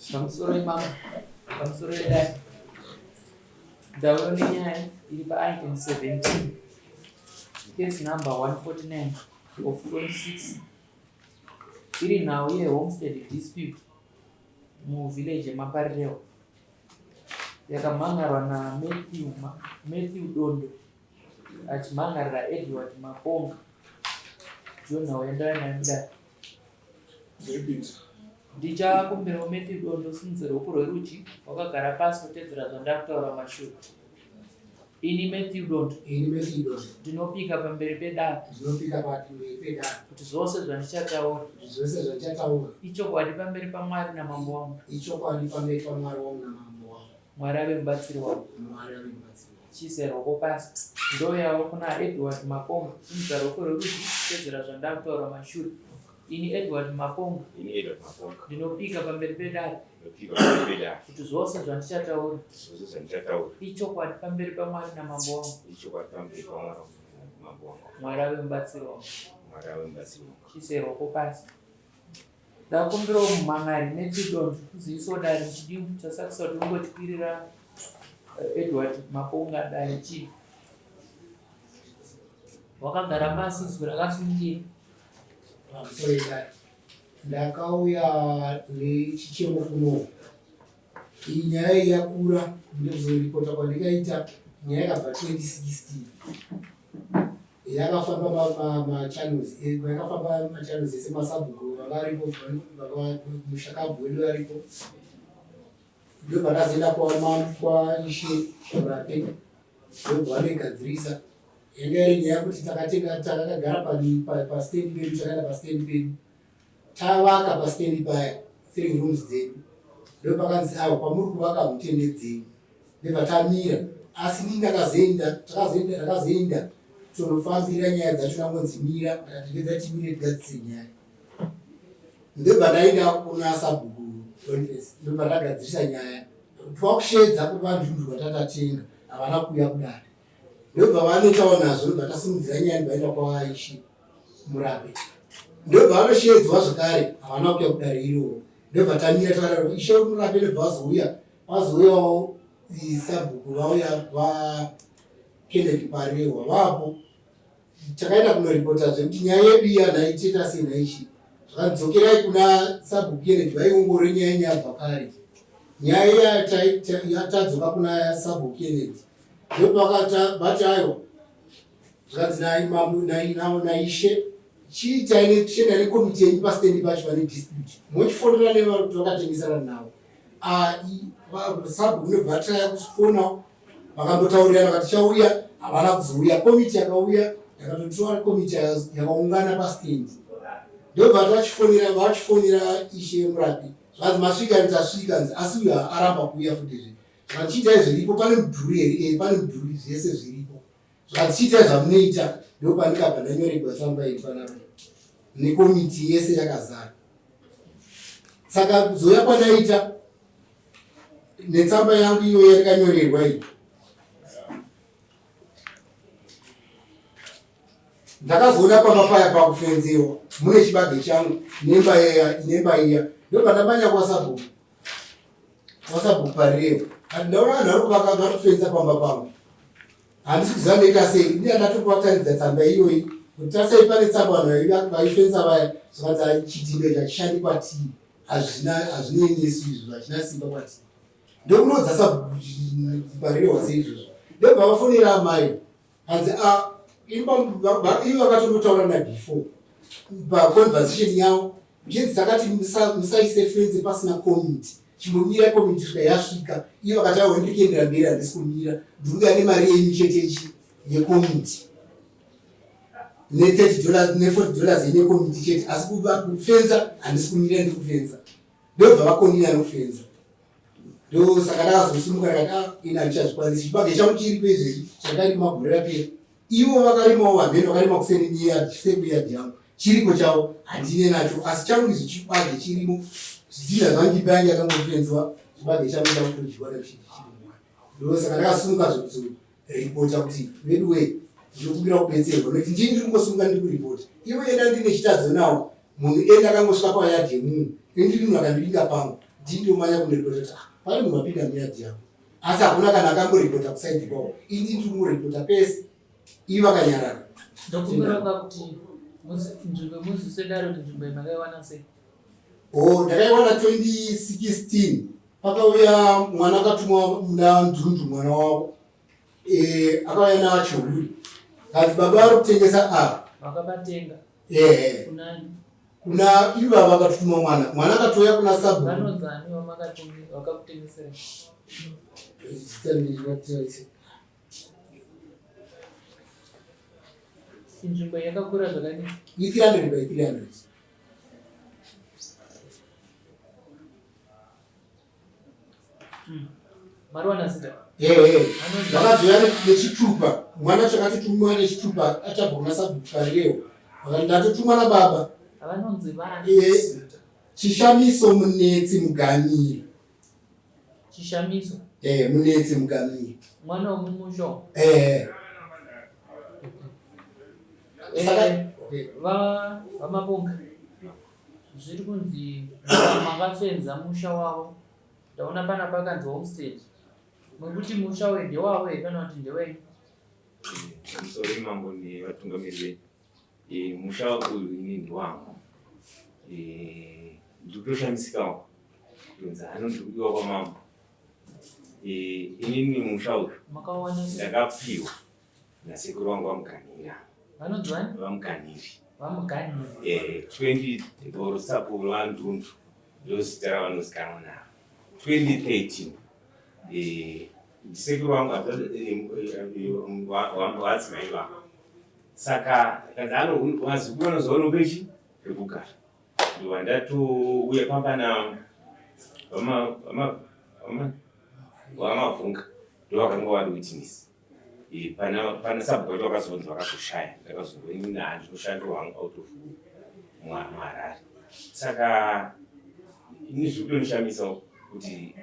Pamusoro imama, pamusoro yedare. Ndauyo nenyaya iri paitem 17 case number 149 of 26 iri nhau yehomestead dispute muvillage yemaparirewa yakamhan'arwa namatthew Matthew Dondo achimhan'arira Edward Maponga. Ndiyo nhau yandauya nayo mudare. Ndichakumbirawo Matthew Dondo simudze ruoko rwerudyi wakagara pasi wotedzera zvandakutaura mashure. Ini Matthew Dondo. Ini Matthew Dondo. Ndinopika pamberi pedare. Ndinopika pamberi pedare. Kuti zvose zvandichataura. Kuti zvose zvandichataura. Ichokwadi pamberi paMwari namambo wangu. Ichokwadi pamberi paMwari wangu namambo wangu. Mwari ave mubatsiri wangu. Mwari ave mubatsiri wangu. Chiisa ruoko pasi. Ndoyawo kuna Edward Maponga. Simudza ruoko rwerudyi tedzera zvandakutaura mashure. Ini Edward Maponga. Ini Edward Maponga. Ndinopika pamberi pedare. Ndinopika pamberi pedare. Kuti zvose zvandichataura. Zvose zvandichataura. Ichokwadi pamberi paMwari namambo wangu. Ichokwadi pamberi paMwari namambo wangu. Mwari ave mubatsiri wangu. Mwari ave mubatsiri wangu. Chiisa ruoko pasi. Ndakumbirawo mumhan'ari Matthew Dondo kuzivisawo dare muchidimbu chasakisa kuti ungotyirira eh, Edward Maponga dare chii. Wakagara pasi izwi rakasimukira. Pamusoro idai. Ndakauya nechichemo kuno. Iyi nyaya iyi yakura ndokuzoripota kwandikaita nyaya yakabva 2016. Yakafamba machannels eh, yakafamba machannels ese masabhuku vanga varipo mushakabvu wedu varipo. Ndopatazoenda kwaishe Murape ndobva vanogadzirisa. Yanga iri nyaya yekuti takatenga takagara pastendi pedu takaenda pastendi pedu tavaka pastendi paya three rooms dzedu ndopakanzi awa kwamuri kuvaka mutende dzenyu ndobva tamira asi ni ndakazoenda takazoenda ndakazoenda tonofambira nyaya dzacho nangonzi mira ndikatigedza timire tigadzise nyaya Ndobva ndaenda kuna sabhuku Boniface ndobva ndagadzirisa nyaya twakushedza kuvanhu rwatatatenga havana kuuya kudare ndobva vanoitawo nazvo ndobva tasimudzira nyaya ndobva enda kwaishe murape ndobva vanoshedzwa zvakare havana kuuya kudare iroro ndobva tamira takadaro ishe murape ndobva vazouya vazouyawo sabhuku vauya vakennedy parehwa vapo Takaenda kunoripota zvekuti nyaya yedu iya nhai toita sei nhai chii zvakanzi dzokerai kuna sabhuku Kennedy vaiongorore nyaya yenyu yabva kare nyaya iya tadzoka kuna sabhuku Kennedy ndopakata vati aiwa zvikanzi naishe chiitai tichienda nekomiti yenyu pastendi pacho vane dispute mochifonera nevakuti vakatengesana navo ah, sabhuku ndobva atraya kufona Vakambotaurirana vakati tichauya, havana kuzouya. Komiti yakauya, yakatotora komiti yakaungana pastand. Ndobva vachifonera vachifonera ishe murapi. Zvanzi masvika tasvika nzi asi uyu aramba kuuya futi zve. Zvanzi chiitai zviripo pane mudhuri here? Eh pane mudhuri zvese zviripo. Zvanzi chiitai zvamunoita ndopandikabva ndanyoregwa tsamba iri panapa nekomiti yese yakazara. Saka kuzouya kwandaita netsamba yangu iyo yandikanyorerwa iyi ndakazoona pamba paya pakufenzewa mune chibage changu nemba iya nemba iya ndobva ndamanya kwasabhuku kwasabhuku parirevo ndaona vanhu vari kuvaka vari kufenza pamba pangu handisi kuziva ndoita sei ini andatokuvatarидza tsamba iyoyi kuti tasei pane tsamba vanhu vaifenza vaya zvakanzi chidhindo ichi hachishandi kwatii hazvina hazvinei nesu izvo hazvina simba kwatiri ndokunoudza sabhuku sei izvozvo ndobva vafonera amai hanzi a ivo vakatombotaura na before paconversation yavo zvinzi takati musaise fenzi pasina committee chimbomira committee svika yasvika ivo vakati awo ndiri kuendera mberi handisi kumira ndikuuya nemari yenyu chete ichi yekomiti ne30 dollars ne40 dollars ine komiti chete asi kufenza handisi kumira ndiri kufenza ndobva vakonina nokufenza ndosaka ndakazosimuka ndakati ah, ini handichazvikwanisi chibage changu chiripo izvezvi chandakarima gore rapera ivo vakarimawo vamheni vakarima kuseni sekuyadhi yangu chiripo chavo handine nacho asi changu izvi chibage chirimo zvidhina zvangu imba yangu yakangofenzwa chibage changu chakutodyiwa nechirimo ndosaka ndakasimuka zvekuti ripota kuti veduwee ndinokumbira kubetserwa nokuti ndini ndiri kungosimuka ndiri kuripota ivo enda ndine chitadzo nawo munhu enda akangosvika payadhi yemunhu ini ndiri munhu akandivinga pangu Ndindomanya kunoripota kuti ah, pane munhu apinda muyadhi yako asi hakuna kana akamboripota kusaidi kwavo. Ini ndiri kumuripota pese ivi vakanyarara. Ndokumbira kuti nzvimbo muzise dare kuti nzvimbo makaiwana sei? Oh, ndakaiwana 2016 pakauya mwana akatumwa nandundu mwana wavo eh, akauya naachihuri kanzi baba vari kutengesa ava vakabatenga eh, kuna ivava vakatutuma mwana mwana akatouya kuna sabhuku vanonzani vakakutengesera Inzvimbo yakakura zvakadii? I300 by 300. Hmm. Mariwana zita? Eh eh. Vakazouya nechitupa. Mwana chakatotumwa nechitupa achabva kuna sabhuku Karirewo. Vakati ndatotumwa nababa. Vanonzi vani? Eh. Chishamiso Munetsi Muganiri. Chishamiso. Eh, Munetsi Muganiri. Mwana wemumusha. Eh. Eh, va vaMaponga zviri kunzi makafenza musha wavo ndaona pana pakanzi homestead murikuti musha uyu ndewavo here kana kuti ndewenyu? Pamusoro mambo nevatungamiri venyu. E, musha uyu ini ndiwangu. E, ndikutoshamisikawo kunzi anonzi kudiwa kwamambo. E, inini musha uyu ndakapiwa nasekuru vangu vamuganhira. Vanonzi vani? Vamuganhiri. Vamuganhiri. E, 20 Rusapo rwaNdundu ndozita ravanozikanwa naro. 2013 e, ndisekuru vangu vadzimai vangu saka kanzi vazukuru vanozoona pechi pekugara ndobva ndatouya pamba na vamavhunga ndovakanga vari witness pana sabhuku vacho vakazonzi vakazoshaya ndakazonzwa inini handinoshando wangu out of muharare saka ini zviri kutonishamisa kuti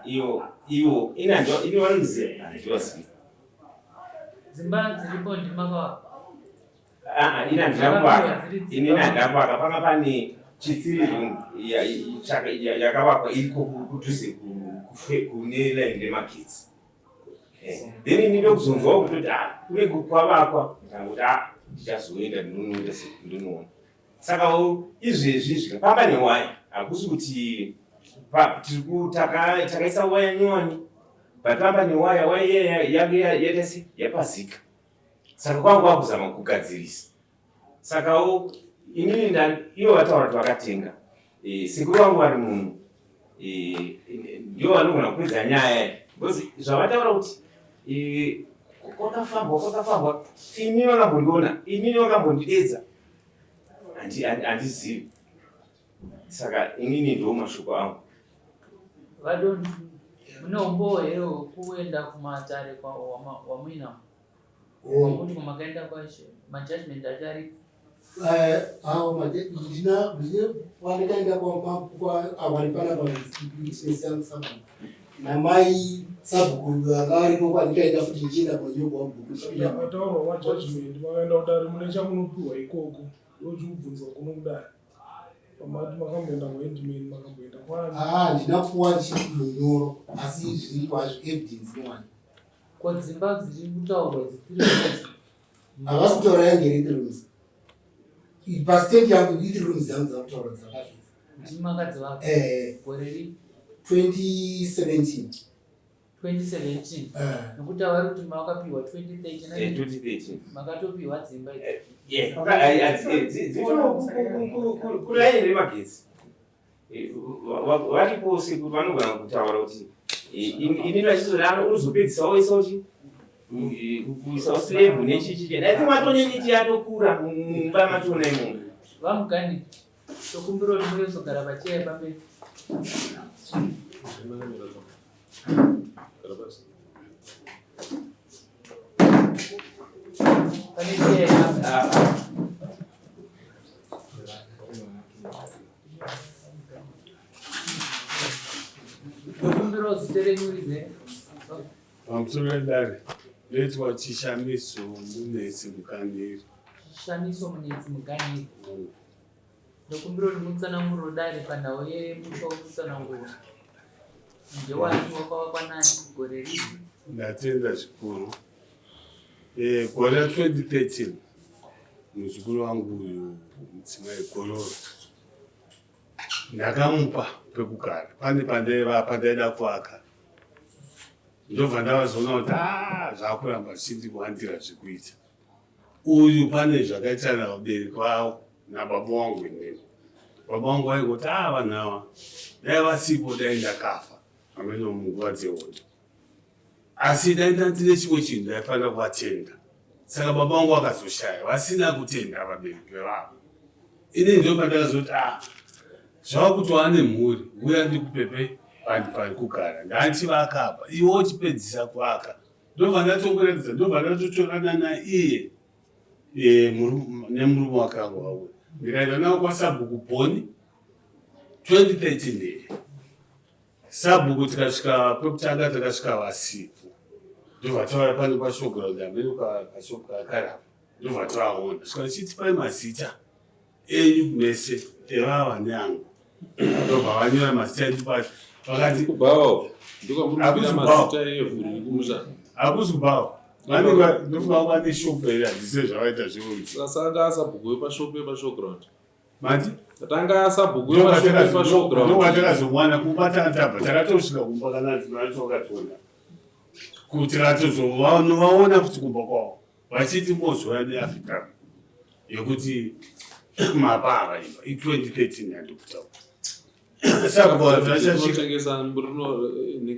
iyo ivo ini vanondiziva handivazivi Dzimba dziripo ndimakavaka. Ah, ini handina kuvaka. Ini handina kuvaka. Panga pane chitsiri room yakavakwa iriko kudhuze kune line remagetsi. Eh, then ini ndokuzonzwawo kutoti ah, kunenge kwavakwa ndikangoti ah, ndichazoenda ndinonoita ndinoona. Saka izvezvi zvika pamba newaya hakusi kuti takaisa waya nyowani but pamba newaya waya yange yaita yapazika saka kwangu kwakuzama kugadzirisa sakawo inini ivo vataura kuti vakatenga e, sekuru vangu vari muno e, ndivo vanogona kupedza nyaya because zvavataura kuti e, kwakafambwa kwakafambwa ini vakambondiona inini vakambondidedza handizivi saka inini ndo mashoko angu vadoni mune umbowo here wekuenda kumatare wamuinawo wamuti kwamakaenda kwacho majudgment acho aripo eh, awo ndina pandikaenda kwavari panapa namai sabhuku vanga varipo kwandikaenda futi ndichienda kunyorwa bhuku mataurwa majudgment makaenda kudare mune chamunopiwa ikoko ndochikubvunzwa kuno kudare pamati makamboenda kuheadman makamboenda kwani ah handina kupuwa chimunyoro asi zviripo hazvo evidence inowanikwa ko dzimba dziri kutaurwa dzitiri havasi kutaura yange iri three rooms pastand yangu i three rooms dzangu dzakutaura dzakafidza ndimi makadzivaka eh gore ripi 2017 2017 eh. nokuti avari kuti makapiwa 2013 2013 makatopiwa dzimba idzi kulaini remagetsi varipo sekuru vanogona kutaura kuti ini vachizodaro unozopedzisa woisa uchi kuisa slave nechichi dai matone miti yatokura mumba matona imomo vamugani tokumbira kuti muyozogara pacheya pamberi Pane cheya apa. Ndokumbirawo zita renyu rizere. Pamusoro wedare ndoitwa Chishamiso Munetsi Muganhiri. Chishamiso Munetsi Muganhiri. Ndokumbira kuti mutsananguriro dare panhau yemusha wekutsanangura. Ndewani wakavakwa nani gore ripi? Ndatenda zvikuru. Eh, gore ra 2013 muzukuru wangu uyu mudzimai Gororo ndakamupa pekugara pane pandaiva pandaida kuvaka ndobva ndavazoona kuti ah, zvakuramba zvichindiwandira zvekuita uyu pane zvakaita vabereki vavo nababa wangu inini baba wangu vaingoti a ah, vanhu ava dai vasipo dai ndakafa amene munguva dzehondo asi dai ndandine chimwe chinhu ndaifanira kuvatenda saka baba vangu vakazoshaya vasina kutenda vabereki vevavo ini ndo pandakazoti a ah, zvava kuti wane mhuri uya ndikupepe panhu pari kugara ndanchivaka apa iwe uchipedzisa kuvaka ndobva ndatokuratidza ndobva ndatotorana naiye e, nemurume wake angu vauya ndikaenda navo kwasabhuku bhoni 2013 here Sabhuku tikasvika pekutanga takasvika vasipo ndobva tauya pano pashowground hameno kashop kakarapo ndobva tavaona svika tichitipai mazita enyu mese evava neangu ndobva vanyora mazita edu pasi vakati hakuzi kubhawa vanenge ndofunga vane shop here handise zvavaita zveusasanga sabhuku wepashop yepashowground Mati? Tatanga sabhuku wepashowground. Ndokwatakazowana kumba tabva takatosvika kumba kana vacho vakationa. Kuti vatozovaona futi kumba kwavo vachiti mozouya neAfrica yekuti mapa ava imba i2013 yandikutaura. Saka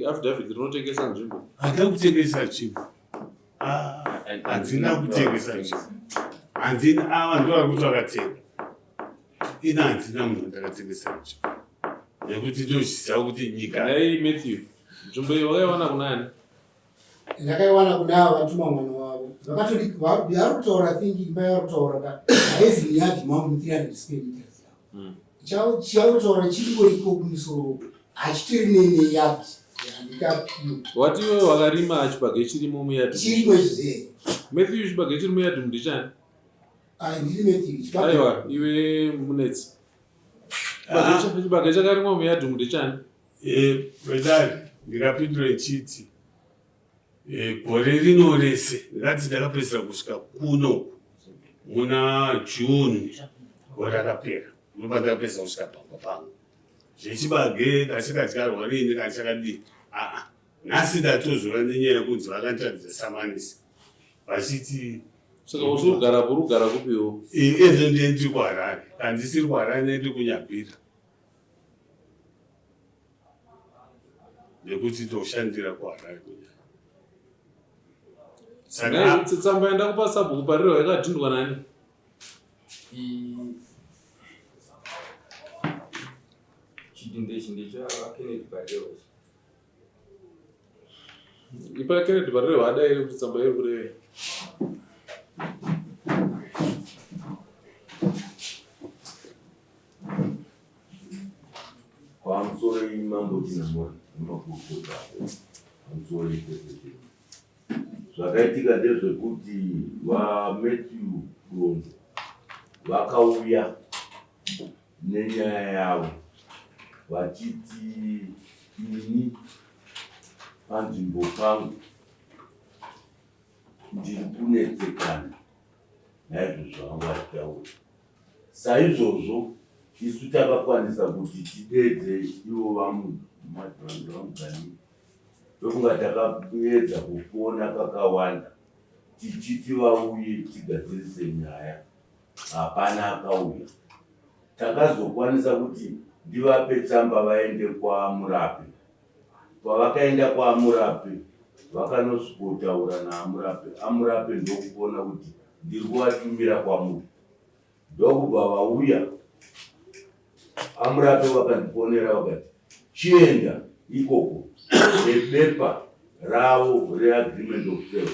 affidavit rinotengesa nzvimbo. Handina kutengesa nzvimbo. Ah, handina kutengesa nzvimbo. Handina ava ndo vari kuti vakatenga. Ini handina munhu ndakatengesa nzvimbo. Nekuti ndozviziva kuti nyika. Nhai Matthew, nzvimbo iyi wakaiwana kunani? Ndakaiwana kuna ava vatuma mwana wavo. Vakatoti vari kutaura think imba yavari kutaura ka haizi yadhi mangu 300 square meters yavo. Chauri kutaura chiriko kumusoro hachitori neyadhi yandikapiwa. Wati iwe wakarima chibage chirimo muyadhi. Chirimo izvozvo. Matthew chibage chiri muyadhi ndechani? Ah, ndiri Matthew. Chibage. Aiwa, iwe Munetsi. Ah. Chibage chakarimwa muyadhi ndechani? Eh, wedari ndikapindura ichiti eh, gore rino rese ndakati ndakapedzisira kusvika kuno muna June gore rakapera ndopa ndakapedzisa kusvika pamba pangu zvechibage kachakadyarwa riini kana chakadii aa nhasi ndatozora nenyaya yekunzi vakandiratidza samanisi vachiti Saka usiri kugara uri kugara kupiwo? Ezvo ndiye ndiri kuHarare handisiri kuHarare ndiri kuNyabira nekuti toshandira kuHarare kunyanya. Saka tsamba yandakupa sabhuku pariro yakadhindwa nani? Chidhindo ichi ndechaKennedy Barrewa ichi. Ipa Kennedy Barrewa adaire kuti tsamba iri kurevei. Pamusoro mambo Chinamora nemakurukota pamusoro president. Zvakaitika ndezvekuti vaMatthew Gonzo vakauya nenyaya yavo vachiti ini panzvimbo pangu ndiri kunetsekana naizvozvo vanga vachitaura. Saizvozvo isu takakwanisa kuti tideedze ivo vaMugani ndofunga takaedza kufona kakawanda tichiti vauye tigadzirise nyaya hapana akauya. Takazokwanisa kuti ndivape tsamba vaende kwaMurape. Pavakaenda kwaMurape vakanosvikotaura naAmurape, Amurape ndokufona kuti ndiri kuvatumira kwamuri. Ndokubva vauya Amurape vakandifonera vakati chienda ikoko nebepa ravo reagreement of sale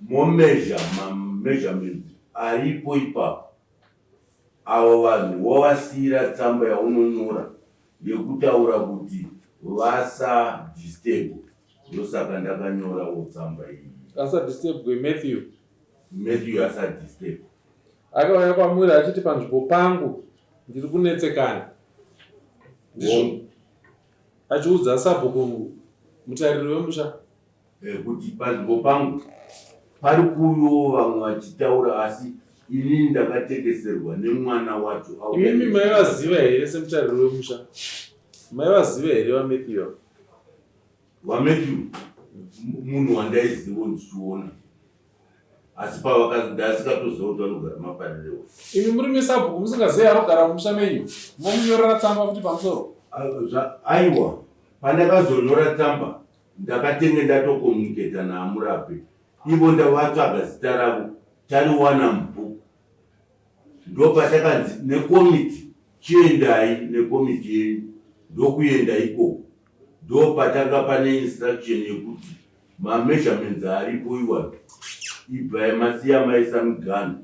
momezha mameasurements aripo ipapo avo vanhu wovasiira tsamba yaunonyora yekutaura kuti vasa disturb ndosaka ndakanyorawo tsamba iyi. Asa disturbwe Matthew. Matthew asa disturb. Akauya kwamuri achiti panzvimbo pangu. Ndiri kunetsekana. Ndizvo. Achiudza sabhuku mutariri wemusha. Eh, kuti panzvimbo pangu pari kuuyawo vamwe vachitaura asi inini ndakatengeserwa nemwana wacho Imimi maivaziva here semutariri wemusha? Maivaziva here vaMatthew? VaMatthew munhu wandaiziva ndichiona asi pavakazi ndasikatoziva kuti vanogara maparirewa. Imi muri mesabhuku musingazive anogara mumusha menyu momunyorera tsamba futi pamusoro? Aiwa, pandakazonyora tsamba ndakatenge ndatokomuniketa naamurape ivo ndavatsvaga zita ravo tariwana mubhuku ndopatakanzi nekomiti chiendai nekomiti yenyu ndokuenda ikoko ndopatanga pane instruction yekuti mameasurements aripo iwayo ibvai masiya maisa miganhu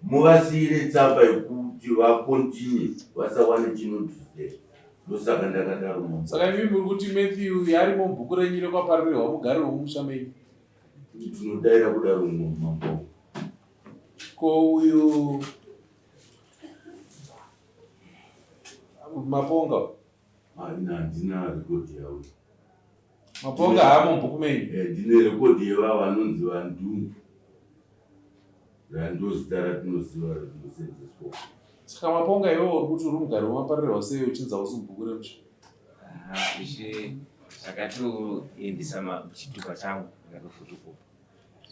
muvasiire tsamba yekuti vakontinye vasawane chinodisturb ndosaka ndakadaro mambo. Saka imi muri kuti Matthew yarimo mubhuku renyu rekwaParirewa mugari wemumusha menyu? Tinodaira kudaro mambo. Ko uyu Maponga? Haina, handina record yavo. Maponga haamo mubhuku menyu? Eh, ndine record yevavo vanonzi VaNdungu. Randozita ratinoziva ratinosenzeswa. Saka Maponga iwewe uri kuti uri mugari wemaparirwa sei uchinzi hausi mubhuku remusha? Aha, ishe ndakatoendesa chitupa changu ndakatofotokopa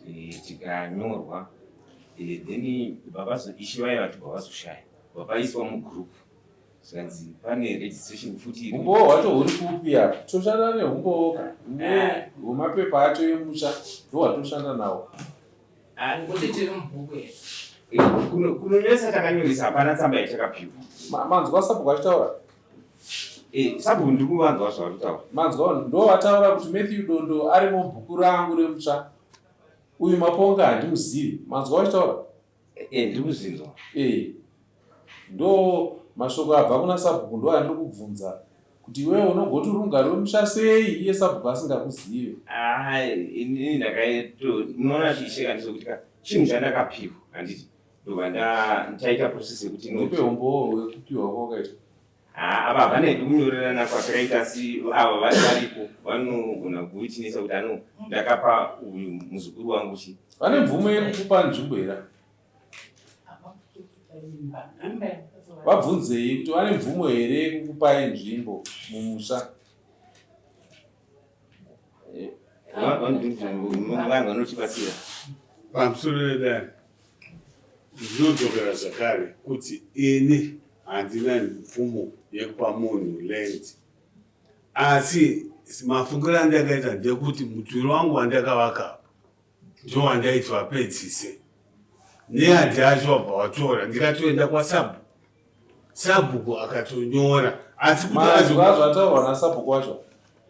eh, chikanyorwa eh, then baba ishe vaye vati bva vazoshaya vapaiswa mugroup zvikanzi pane registration futi Humbowo hwacho huri kupi apa? Toshanda nehumbowo ka eh. hwemapepa acho emusha ndohwatoshanda nawo. Ah, kuti tiri mubhuku here? Eh, kunonyoresa takanyoresa hapana tsamba yatakapiwa. Manzwa sabhuku achitaura? Eh, sabhuku ndiri kuvanzwa zvavari kutaura. Manzwa ndo vataura kuti Matthew Dondo ari mubhuku rangu remutsva. Uyu Maponga handimuzivi. Manzwa vachitaura? Eh, ndiri kuzvinzwa. Eh. Ndo mashoko abva kuna sabhuku ndo andiri kubvunza kuti iwewe unogoti uri mugari wemusha sei iye sabhuku asingakuzive. Ah, inini ndakaito unoona chiisheka ndizvokuti ka chinhu chandakapiwa handiti ndobva ndaita process yekuti ndipe umbowo wekupiwa kwawakaita. Ah, ava havana hedu kunyorerana kwatakaita asi ava vari varipo vanogona kuitinesa kuti ano ndakapa uyu muzukuru wangu chi Vane mvumo yekukupa nzvimbo here? Vabvunzei kuti vane mvumo here yekukupai nzvimbo mumusha. Vanhu vanotibatsira. Pamusoro vedare ndinodzokera zvakare kuti ini handina mvumo yekupa munhu land asi mafungiro andakaita ndekuti mudhuri wangu wandakavaka apa ndowandaiti vapedzise neyadhi acho wabva watora ndikatoenda kwasabhuku sabhuku akatonyora asi kuti zvataurwa nasabhuku wacho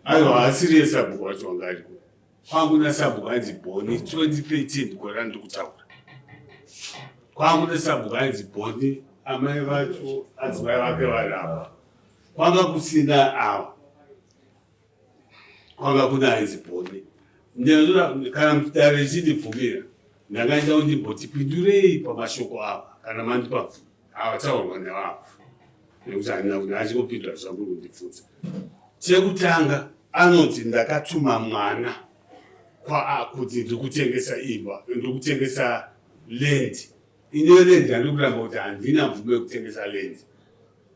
aiwa asiriye sabhuku wacho wanga ariko kwangu nasabhuku ainzi boni 2013 gore randiri kutaura kwangu nesabhuku ainzi boni amai vacho adzimai vake vari apa kwanga kusina ava kwanga kuna ainzi boni kana dare richindibvumira ndanga ndida kuti ndimboti pindurei pamashoko ava kana mandipa bvumo avataurwa nevavo nekuti handina kuti achingopindura zvamuri kundibvunza chekutanga anoti ndakatuma mwana kwaa kuti ndiri kutengesa imba ndiri kutengesa land ine land handiri kuramba kuti handina mvumo yekutengesa land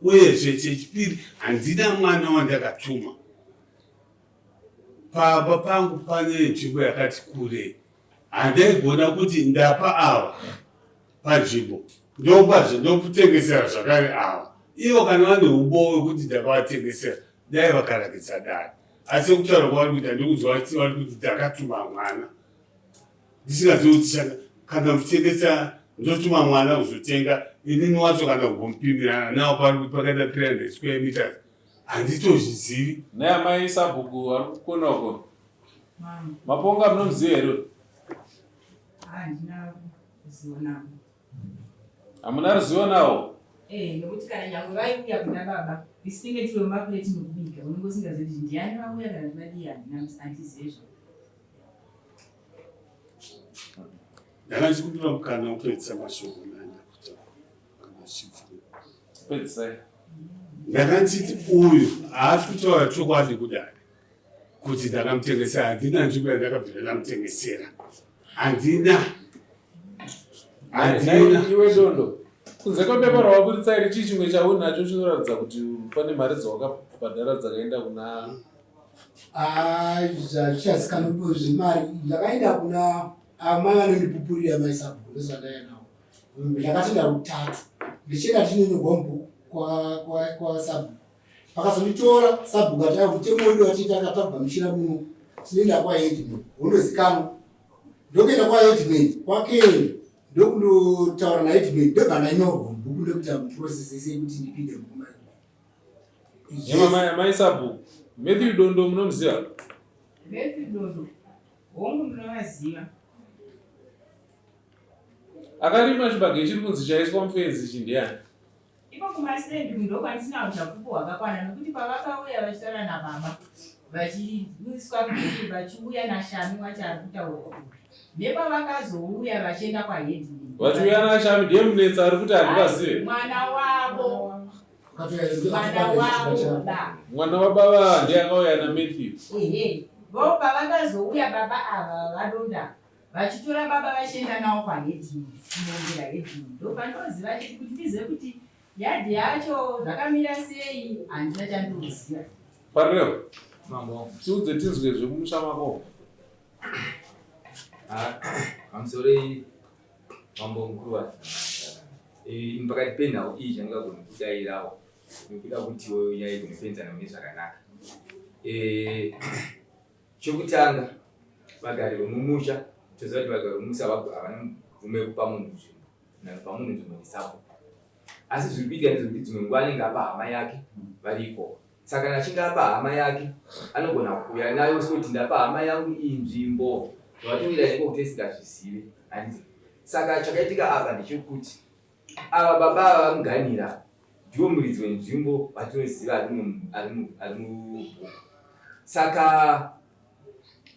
Uyezve chechipiri handina mwana wandakatuma. Pamba pangu pane nzvimbo yakati kurei. Handaigona kuti ndapa ava panzvimbo ndopazve ndokutengesera zvakare ava. Ivo kana vane umbowo wekuti ndakavatengesera dai vakarakidza dare. Asi sekutaura kwavari kuita ndikunzwa vari kuti ndakatuma mwana. Ndisingazivi kuti chaka kana kuchengesa ndotuma mwana kuzotenga inini wacho kana kumbomupimirana nawo pari pakaita 300 square meters handitozvizivi. Nhai amai sabhuku ari kukona uko. Maponga munomuziva here? Handina ruzivo navo. Hamuna ruzivo nawo? Eh, nekuti kana nyangwe vaiuya kuna baba, isu tinenge tiri vemapureti nokubika, unenge usingazivi kuti ndiani vauya kana kuti vadii, handina handizive zvavo. Ndanga ndichikumbira mukana wekupedzisa mashoko nanda kutaura kana zvichibvuma. Pedzisai. Ndanga ndichiti uyu haasi kutaura chokwadi kudare kuti ndakamutengesera, handina nzvimbo yandakabvira ndamutengesera, handina handina. Iwe Dondo, kunze kwebepa rawaburitsa iri, chii chimwe chaunacho chinoratidza kuti pane mari dzawakabhadhara dzakaenda kuna Ah, zvazichazikanwa zvemari ndakaenda kuna amai vanondipupurira mai sabhuku ndozvandaiya navo ndakatenda rutatu ndichienda tinonyorwa mubhuku kwasabhuku pakazonditora sabhuku ati mutemo wedu watiita akatabva muchira muno tinoenda kwaheadman wondozikanwa ndokuenda kwaheadman kwakeni ndokundotaura naheadman ndobva ndanyorwa mubhuku ndokuita process yese yekuti ndipinde mubhuku Mai sabhuku Matthew Dondo munomuziva? Matthew Dondo hongu ndinovaziva. Akarima chibage chiri kunzi chaiswa mufenzi ichi ndiani? Ipo kumastendi ndokwandisina uchapupu hwakakwana nokuti pavakauya vachitaura nababa vachiiswa kugate vachiuya naShami wacho ari kutaurwa uyu nepavakazouya vachienda kwaheadman Vachiuya naShami ndiye munetsi ari kuti handivazive. Mwana wavo mwana wavo ba Mwana wababa ndiye akauya naMatthew. Ehe vo pavakazouya baba ava vadonda Vachitora baba vachienda nawo kwaheadman kunoongera headman ndopandinoziva chete kuti ndizive kuti yadhi yacho zvakamira sei handina chandinoziva. Pareo, Mambo. tiudze tinzwe zvekumusha mako. Ah, pamusoroi mambo mukuru wa eh, pakati penhau iyi chandingagona kudairawo nekuda kutiwo nyaya igone kuenzana mune zvakanaka eh, Chekutanga, vagari vemumusha, toziva kuti vagari vemumusha havana mvumo yekupa munhu nzvimbo, nanopa munhu nzvimbo ndisabhuku. Asi zviri kuitika ndezvekuti dzimwe nguva anenge apa hama yake vari ikoko. Saka kana achinge apa hama yake, anogona kuuya nayo sekuti ndapa hama yangu iyi nzvimbo, vatowirirana ikoko tisingazvizive. Handiti? Saka chakaitika apa ndechekuti Ava baba ava vaMuganira ndivo muridzi wenzvimbo vatinoziva ari mubhuku. Saka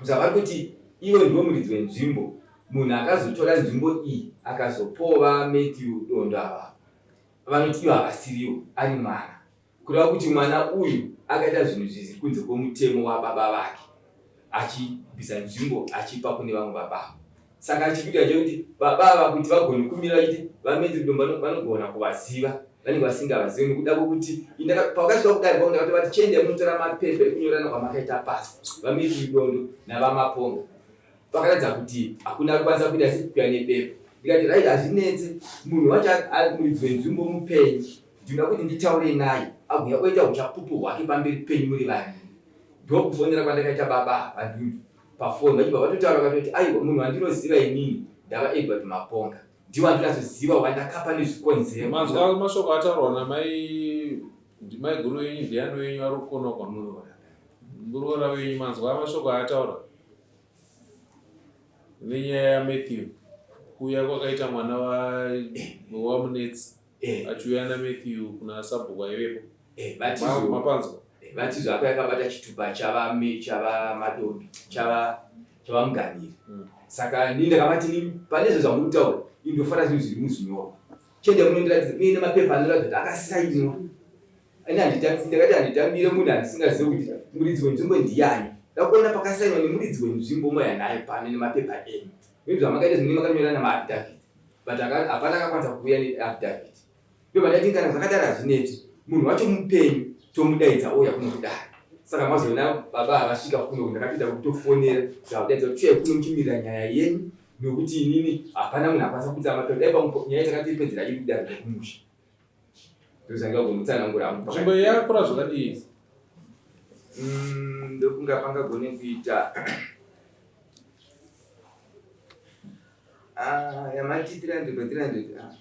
zvavari kuti ivo ndivo muridzi wenzvimbo, munhu akazotora nzvimbo iyi akazopova Matthew Dondo ava vanoti ivo havasirivo ari mwana. Kureva kuti mwana uyu akaita zvinhu zvizi kunze kwemutemo wababa vake achibvisa nzvimbo achipa kune vamwe baba ava. Saka chikuita chekuti baba ava kuti vagone kumira vachiti vaMetri Dombo vanogona kuvaziva vanenge vasingavazivi nekuda kwekuti pavakasvika kudare kwangu ndakatovati chiendai munotora mapepa ekunyorana kwamakaita pasi vaMetri Dondo navaMaponga vakaratidza kuti hakuna arikwanisa kuita se kuya nebepa ndikati right hazvinetse munhu wacho muridzi wenzvimbo mupenyu Ndinoda kuti nditaure naye agouya oita uchapupu hwake pamberi penyu muri vaviri. Ndokufonera kwandakaita baba vaDundu pafoni vachibva vatotaura vakatoti aiwa munhu wandinoziva inini ndava Edward Maponga ndiwo andinatsoziva wandakapa nezvikonzero. Manzwa mashoko ataurwa namai ndimaiguru wenyu ndiani wenyu ari kukonwa kwamuroora muroora wenyu manzwa mashoko aataura nenyaya yaMatthew kuuya kwakaita mwana waMunetsi eh. achiuya naMatthew kuna sabhuku aivepo eh, mapanzwa eh, vati zvako yakabata chitupa chava chava madombi chava chava muganiri mm. saka ini ndakavati pane zvo zvamuri kutaura ini ndofara zvinhu zviri muzvinyorwa chende munondiratidza muine mapepa anoratidza kuti akasainwa ini handitambiri ndakati handitambire munhu andisingazive kuti muridzi wenzvimbo ndiyani ndakuona pakasainwa nemuridzi wenzvimbo moya naye pano nemapepa enyu maybe zvamakaita zvinenge makanyora namaafidavhiti but hapana akakwanisa kuuya neaffidavit ndobva ndati kana zvakadaro hazvinetsi munhu wacho mupenyu tomudaidza ouya kuno kudare saka mazoona baba havasvika kuno ndakapinda kutofonera ndavakudaidza kuti tuyai kuno muchimirira nyaya yenyu nokuti inini hapana munhu akwanisa kuita mapepa dai nyaya takatoipedzera iri kudare rekumusha ndozvangagomutsanangura nzvimbo iyi yakakura zvakadii mm, ndokunga pangagone kuita Ah, yamati 300 by 300 ah.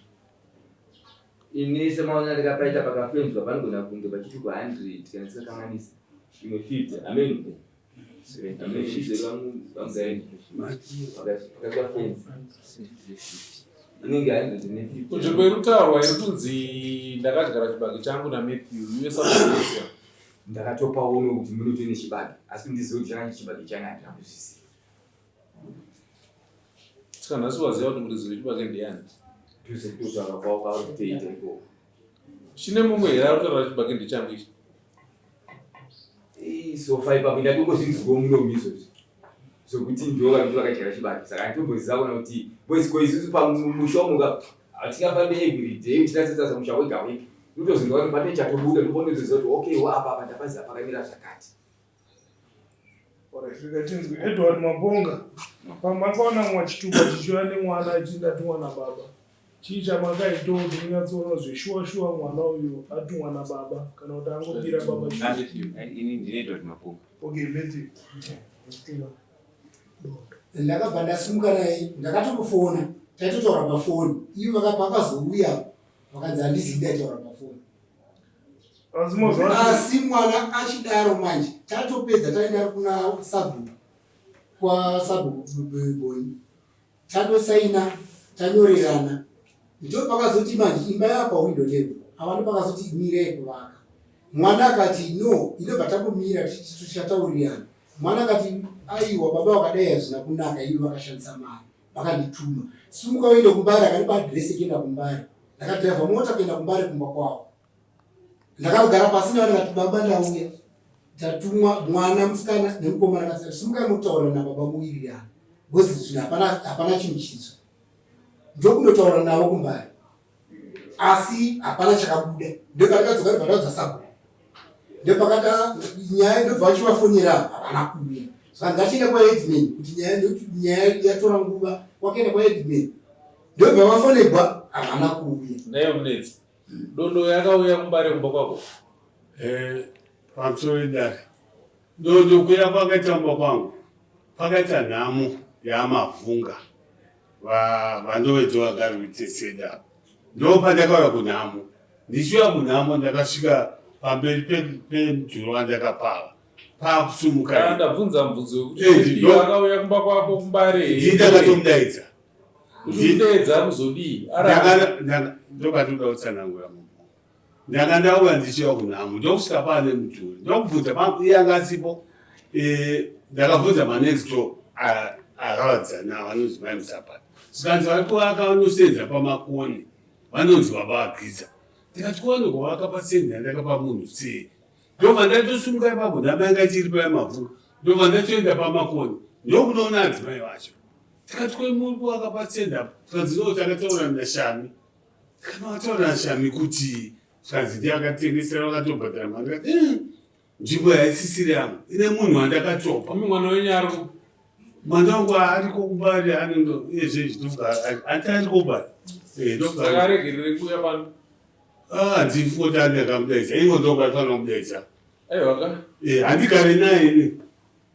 Ini semaona ndakapaita pakafenzwa panogona kunge pachiti ku 100 kana ndisikakanganisa imwe 50 amen Kunzvimbo iri kutaurwa iri kunzi ndakadyara chibage changu naMatthew iwe saia ndakatopa uno kuti munotone chibage asi ndizive kuti chakanga chibage changa handina kuzviziva Saka nhasi waziva kuti muridzi wechibage ndiani? Kutaura kwavo kwavari kutoita ikoko. Chine mumwe here ari kutaura chibage ndechangu ichi? Sofa ipapo ndatongozvinzwawo munomu izvozvo zvokuti ndiwo vari kuti vakadyara chibage saka handitomboziva kuona kuti boys ko isusu pamusha umu hatingafambe everyday tinatsatsasa musha wega wega unotozinzwa kuti pane chatobuda ndoponotoziva kuti okay wo apa apa ndapaziva pakamira zvakati. Alright, rega tinzwe Edward Mabonga. Pamakaona mwa chitupa chichiuya nemwana achiti ndatumwa nababa. Chii chamakaita kuti munyatsoona zveshuwa shuwa mwana uyu atumwa nababa kana kuti angobira baba chitupa? Ini ndine Edward Mabonga. Okay, Matthew. Ndakabva ndasimuka naye ndakatomufona taitotaura pafoni ivo vakazouya vakanzi handizivi ndaitaura pafoni. Asi mwana achidaro manje tatopedza taenda kuna sabhuku kwasabhuku Bonyi tatosaina tanyorerana ndo pakazoti manje imba yapa window level ava ndo pakazoti mirei kuvaka mwana akati no inobva tambomira tichataurirana mwana akati aiwa baba vakadai hazvina kunaka ivo vakashandisa mari vakandituma simuka uende kumbare akanipa adress yekuenda kumbare ndakadhiraivha mota kuenda kumbare kumba kwavo ndakagara pasi navo ndikati baba ndauya tatumwa mwana musikana nemukomana akati simukai mutaura nababa muwirirana because zvinhu hapana hapana chinhu chitsva ndokundotaura navo kumbare asi hapana chakabuda ndopandakadzoka ndobva ndaudza sabhuku ndopakata nyaya ndobva vachivafonera havana kuuya saka ndachienda kwaheadman kuti nyaya ndokuti nyaya yatora nguva wakaenda kwaheadman ndobva vafonegwa havana kuuya Nayo munetsi. Dondo yakauya kumbare kumba kwako. Eh, pamusoro idare. Dondo kuya kwakaita kumba kwangu pakaita nhamo yamavhunga vandovedzo vagari kuiteseda apa ndopandakauya kunhamo ndichiuya kunhamo ndakasvika pamberi pemudhuri wandakapava pakusumuka ndabvunza mubvunzo wekuti eh, akauya kumba kwako kumbare ndii ndakatomudaidza Uchimudeedza kuzodii? Ndokatoda kutsanangura mumbo. Ndanga ndauya ndichiuya kunhamo ndokusvika pane mudhuri ndokubvunza iye anga asipo eh, ndakabvunza manext door akavadzana vanonzi mai Musapata zvikanzi vari kuvaka vanosenza pamakoni vanonzi baba vagidza ndikati ko vanogowaka pasendi yandakapa munhu sei ndobva ndatosumuka ipapo nhamba yanga ichiri paya mavhu ndobva ndatoenda pamakoni ndokunoona adzimai vacho tikati ko muri kuvaka pastand apo tikanzi no takataura nashami tikati nashami kuti zvikanzi ndiye akatengesera vakatobhadhara mari ndikati eh, nzvimbo yaisisiri yangu ine munhu wandakatopa mwana wenyu ari mwana wangu ariko kumbari anenge uyezve zvinofuka ati ariko kumbari eh, ndofuka kuuya pano ah, handifungi kuti andi akamudaidza ingo ndokaifanira kumudaidza aiwaka eh, handigare naye ini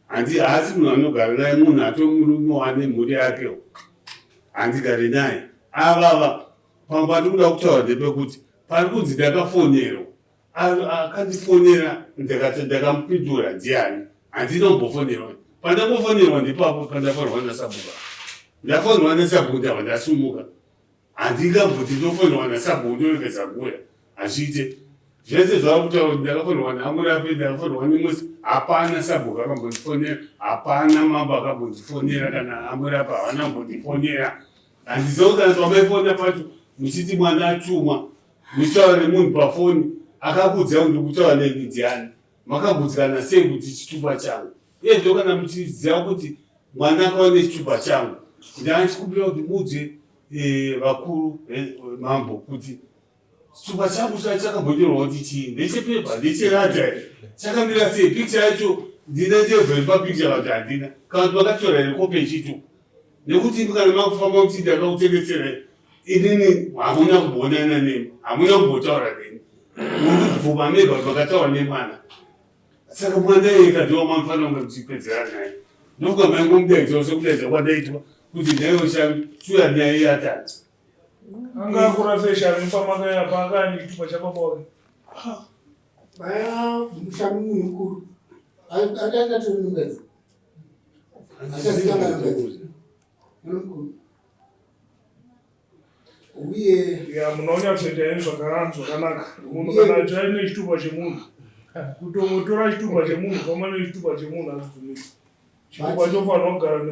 Handi haasi munhu anogara naye munhu atomurume ane mhuri yake handigare naye avava pamwe pandikuda kutaura ndepekuti pari kunzi ndakafonerwa akandifonera ndakati ndakamupindura ndiani handina kumbofonerwa pandangofonerwa ndipapo pandafonerwa nasabhuku ndafonerwa nasabhuku ndabva ndasumuka Handingamboti ndofonerwa nasabhuku ndoregedza kuuya hazviite. Zvese zvavari kutaura kuti ndakafonerwa naMurapi ndakafonerwa nemusi hapana sabhuku akambondifonera hapana mambo akambondifonera kana aMurapi havana kumbondifonera. Handiziva kuti kana pamaifonera pacho muchiti mwana atumwa muchitaura nemunhu pafoni akakuudzai kuti ndikutaura neni ndiani makagutsikana sei kuti chitupa changu uye ndo kana muchiziva kuti mwana akauya nechitupa changu ndachikumbira kuti muudze eh, vakuru eh, mambo kuti chitupa changu cha chakambonyorwa kuti chii ndechepepa ndecherata here chakamira sei picture yacho ndina ndebva iri papicture kana kuti handina kana kuti makatora here kope yechitupa nekuti imi kana makufamba muchiti ndakakutengeserai inini hamuna kumboonana neni hamuna kumbotaura neni muri kubvuma mega kuti makataura nemwana Saka mwana ega ndiwo mamufanira kunge muchipedzera naye. Ndofunga maingomudaidzawo sekudaidza kwandaitwa kuti nhaiwe shami shuya nyaya iyatanga. Anga akura sei shami pamakaya paakaya nechitupa chababa wake? Baya shami munhu mukuru. Akati nungaidza. Achazikanwa nungaidza. Munhu mukuru. Uye ya munonyatsoita henyu zvakanaka munhu kana achiva nechitupa chemunhu kutongotora chitupa chemunhu famba nechitupa chemunhu hazvibvumiki chitupa chofanirwa kugara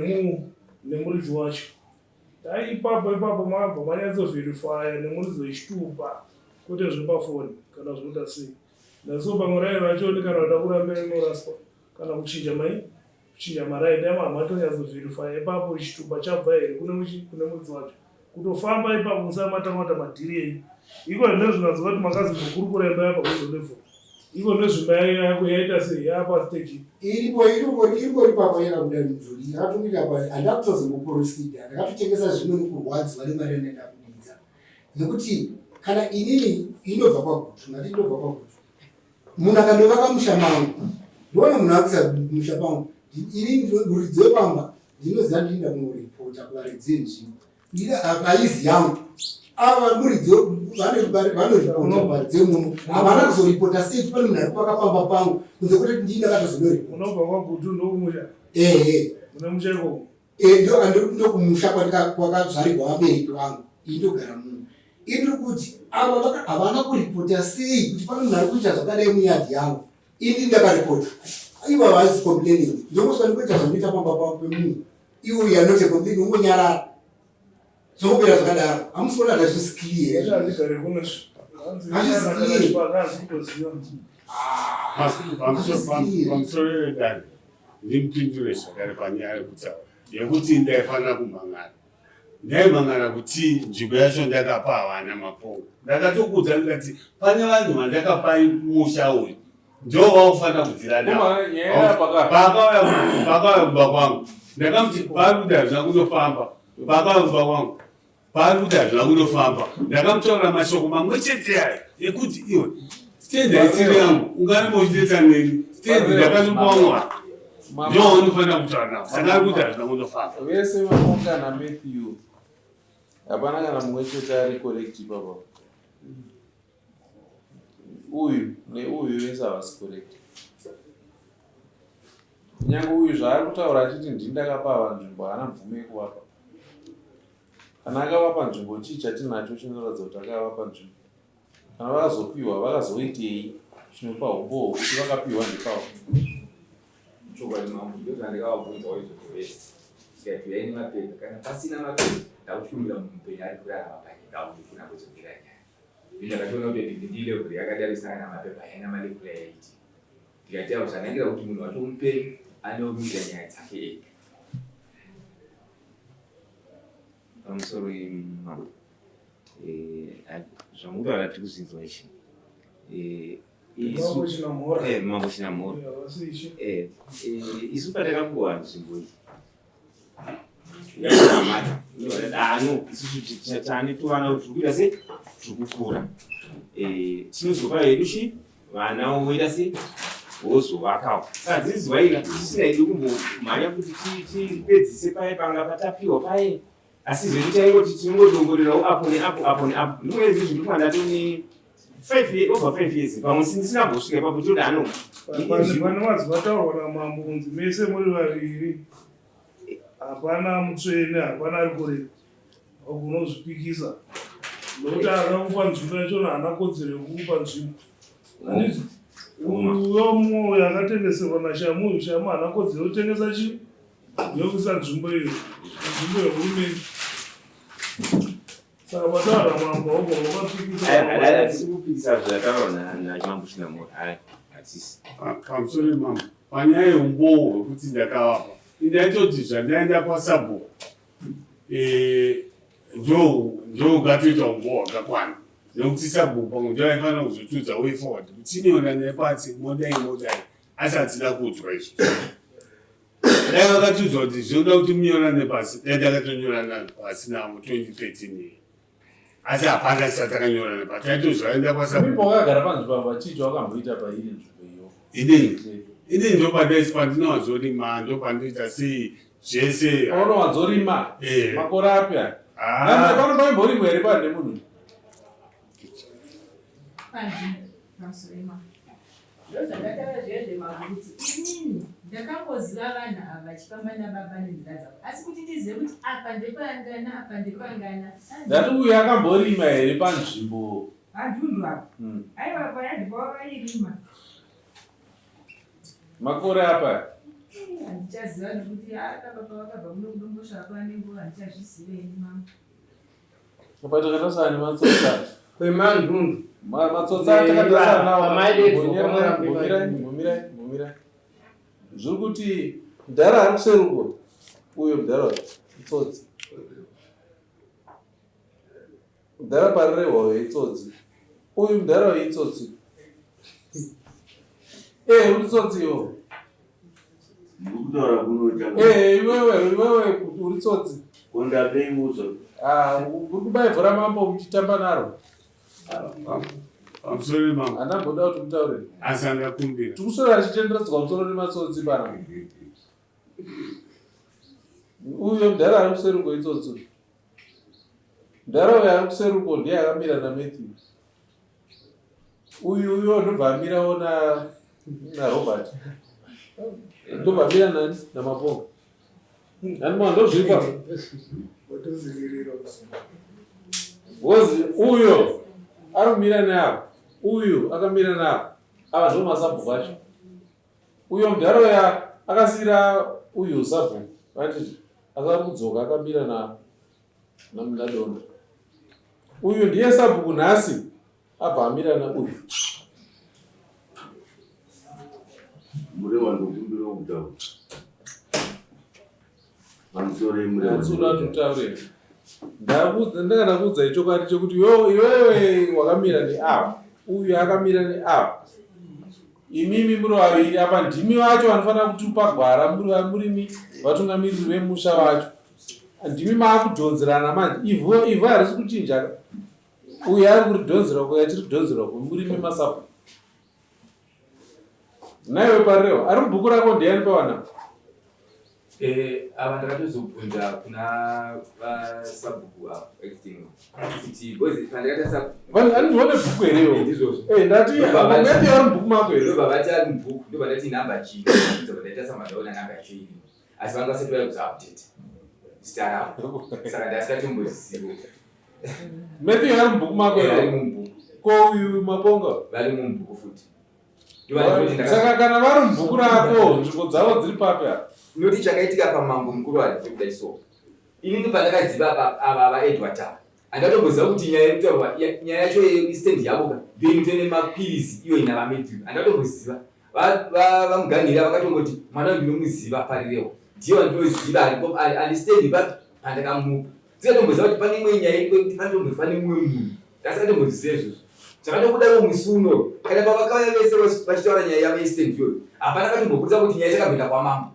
nemuridzi wacho dai ipapo ipapo mabva manyatsovherifaya nemuridzi wechitupa. Kwete zvepafoni kana zvinoita sei. Ndaso pamwe raini racho kana kuda kurambira rinoraswa kana kuchinja mai kuchinja maraini dai mamatonyatsoverifya ipapo chitupa chabva here kune muchi kune muridzi wacho kutofamba ipapo musati matanga kuita madhiri enyu iko zvine zvinonzwa kuti makazimbokurukura imba yapa kuzo level iko nezvimba yako yaita sei yapa stage iripo iripo iripo ipapo yakabuda mudhuri yakatomira pa handina kutozomboporosida ndakatotengesa zvimwe nekurwadziwa nemari yandaida kubuditsa nekuti kana inini inobva kwagutu ngati ndobva kwagutu munhu akandovaka musha mangu ndoona munhu akuisa musha pangu ini muridzi wepamba ndinoziva ndinoenda kunoripota kuvaridzi venzvimbo haizi yangu ava muridzi vanoripota kuvaridzi vemuno havana kuzoripota sei pane munhu ari kuvaka pamba pangu kunze kwete ndii ndakatozonoripota unobva kwagutu ndokumusha ehe une musha ikoko Eh, ndokumusha kwakazvarirwa vabereki vangu ini ndogara muno ini ndiri kuti ava havana kuripota sei kuti pane munhu ari kuita zvakadai muyadhi yangu ini ndakaripota ivo havazi complaining ndongoswa ndikuita zvandoita pamba pemunhu iwo you are not a complaining ungonyarara zvokupera zvakadaro hamusi kuona hazvisi clear hazvisi clear Pamusoro vedare ndimupindure zvakare panyaya yekutaura yekuti ndaifanira kumhan'ara. Ndaimhan'ara kuti nzvimbo yacho ndakapa havana mapongo. Ndakatokuudza ndikati pane vanhu vandakapa musha uyu ndo vakufanira kubvira navo. Paakauya kumba kwangu ndakamuti pari kuti hazvina kunofamba. Paakauya kumba kwangu Paari kuti hazvina kunofamba ndakamutaurira mashoko mamwe chete ayo ekuti iwe stendi haisiri yangu ungaramba uchinetsa neni stendi ndakatopa mwana ndo unofanira kutaura navo saka ari kuti hazvina kunofamba vese maponga namatthew hapana kana mumwe chete ari correct ipapa uyu neuyu vese havasi correct kunyange uyu zvaari kutaura achiti ndini ndakapa ava nzvimbo haana mvumo yekuvapa Kana akavapa nzvimbo chii chatinacho chinoratidza kuti akavapa nzvimbo? Kana vakazopiwa vakazoitei chinopa umbowo kuti vakapiwa ndepavo? Chokwadi mambo ndozvandikavabvunzawo izvozvo vese ndikati uyai nemapepa kana pasina mapepa ndakutyumira munhu mupenyu ari kurarama panyika aundifuna kudzokera nyaya ini ndakatoona kuti ndindilevhuri yakadaro isina kana mapepa haina malevhuri ayaiti ndikati avo zvanakira kuti munhu wacho mupenyu anomirira nyaya dzake ega Pamusoro mambo eh, zvamutaura tiri kuzvinzwa ichi eh, eh, mambo Chinamhora isu patakapuwa nzvimbo iyi yaamata isusu tane tuvana tiri kuita se tiri kukura tinozopa hedu chi vana voita se vozovakawo saka dzidzwaika tisina hedu kumbomhanya kuti tipedzise paye panga patapiwa paye asi zvedu taingoti tinongodongorerawo apo neapo apo neapo ndimwe zvinhu zviri kuwanda tone over five years pamwe sindisina mbosvika ipapo tinoda ano pane mazwi vataurwa namambo kunzi mese muri vaviri hapana mutsvene hapana ari kureva Unozvipikisa nokuti akakupa nzvimbo yachona haana kodzero yekukupa nzvimbo. Handiti uyo mumwe uyo akatengeserwa naShamu uyu Shamu haana kodzero yekutengesa chii yekuisa nzvimbo iyo nzvimbo yehurumende. Saka pataura mambo wabva wakapikisa. Hatisi kupikisa zvataurwa namambo Chinamhora hatisi. Pamusoro mambo panyaya yeumbowo hwekuti ndakavapa indaitoti zvandaenda kwasabhuku Eh, ndo ndo ungatoita umbowo hwakakwana nekuti sabhuku pamwe ndo aifanira kuzotiudza way forward kuti tiniona nepatsi modai modai asi hatina kuudzwa izvo dai vakatiudza kuti zvinoda kuti munyorane pasi dai takatonyorana pasi navo 2013 iyi asi hapana chatakanyorana pasi taitozvaenda kwasabhuku wakagara panzvimbo apa chii chawakamboita pairi nzvimbo iyo inini inini ndopandaisi pandinowanzorima ndopandinoita sei zvese paunowanzorima eh. makore api aya ah. pano paimborimwa here pane munhu Ndozvandataura zviya zvemakuti inini ndakangoziva vanhu ava vachifamba nababa nenzira dzavo asi kuti ndizive kuti apa ndepangana apa ndepangana. Ndati uyu akamborima here panzvimbo? Padhundu apa. Hmm. Aiwa payadhi pavo vairima. Makore apa? Handichaziva nekuti aka baba vakabva muno kudombosvava pane nguva handichazvizive ini mama. Apa takatasana nematsotsi. Kwemandundu. Matsotsi atakatasana nawo. Mirai, mirai, mirai. Zviri kuti mudhara ari kuseri uko. Uyo mudhara uyo itsotsi. Mudhara parirehwa uyo itsotsi. Uyu mudhara uyo itsotsi. Eh, uri tsotsi iwe. Ndikutaura kuno chako. Eh, iwewe, iwewe uri tsotsi. Kondabei uzo. Ah, uri kubaya vhura mambo muchitamba naro. Pamusoro mambo. Handamboda kuti mutaure. Asi angakumbira. Tikuswera achitenderedzwa musoro nematsotsi pana. Uyo mudhara ari kuseri uko itsotsi. Mudhara uyo ari kuseri uko ndiye akamira naMatthew. Uyu uyo ndobva amirawo na naRobert. Ndobva amira nani naMaponga. Nani mwana ndozvipa. Because uyo ari kumira neavo, uyu akamira neavo, ava ndivo masabhuku acho. Uyo mudhara uya akasiira uyu sabhuku anditi asari kudzoka akamira na naMunadonda. Uyu ndiye sabhuku nhasi abva amira nauyu. Murewa ndokumbira kutaura. Pamusoro yemurewa. Hatsuda tutaure. Ndakuudza ndakada kuudza ichokwadi chekuti iwewe wakamira neava uyu akamira neava imimi muri vaviri apa ndimi vacho vanofanira kutupa gwara murimi vatungamiriri vemusha vacho ndimi maakudhonzerana manje ivhu ivhu harisi kuchinja uyu ari kuridhonzera uku achiridhonzera uku murimi masapo naiwe parewa ari mubhuku rako ndiani pawana Eh, ava ndakatozobvunza kuna vasabhuku ava acting kuti because pandakaita sub andione bhuku here iwo ndizvozvo eh ndati maybe ari mubhuku mako here ndobva vati ari mubhuku ndobva ndati nhamba chii ndobva ndaita samandaona nhamba yacho irimo asi vanga vasati vaya kuzoupdate zita ravo saka ndasikatombozivo Matthew ari mubhuku mako Eh, ari here mubhuku ko uyu maponga vari mubhuku futi Saka kana vari mubhuku rako nzvimbo dzavo dziri papi apa noti chakaitika pamambo mukuru ari ndikudai so inini pandakaziva ava vaedward ava handatomboziva kuti nyaya yekutaurwa nyaya yacho yestand yavo ka ndoinotene mapirizi iyo ina vamatthew handatomboziva vamuganhira vakatongoti mwana uyu ndinomuziva parirewo ndiye wandinoziva aripo ari stand papi pandakamupa Ndikatomboziva kuti pane imwe nyaya iripo yekuti panotomboti pane mumwe munhu. Ndasingatombozviziva izvozvo. Zvakatobuda musi uno kana pavakauya vese vachitaura nyaya yavo yestand iyoyo hapana akatombobudisa kuti nyaya ichakamboenda kwamambo.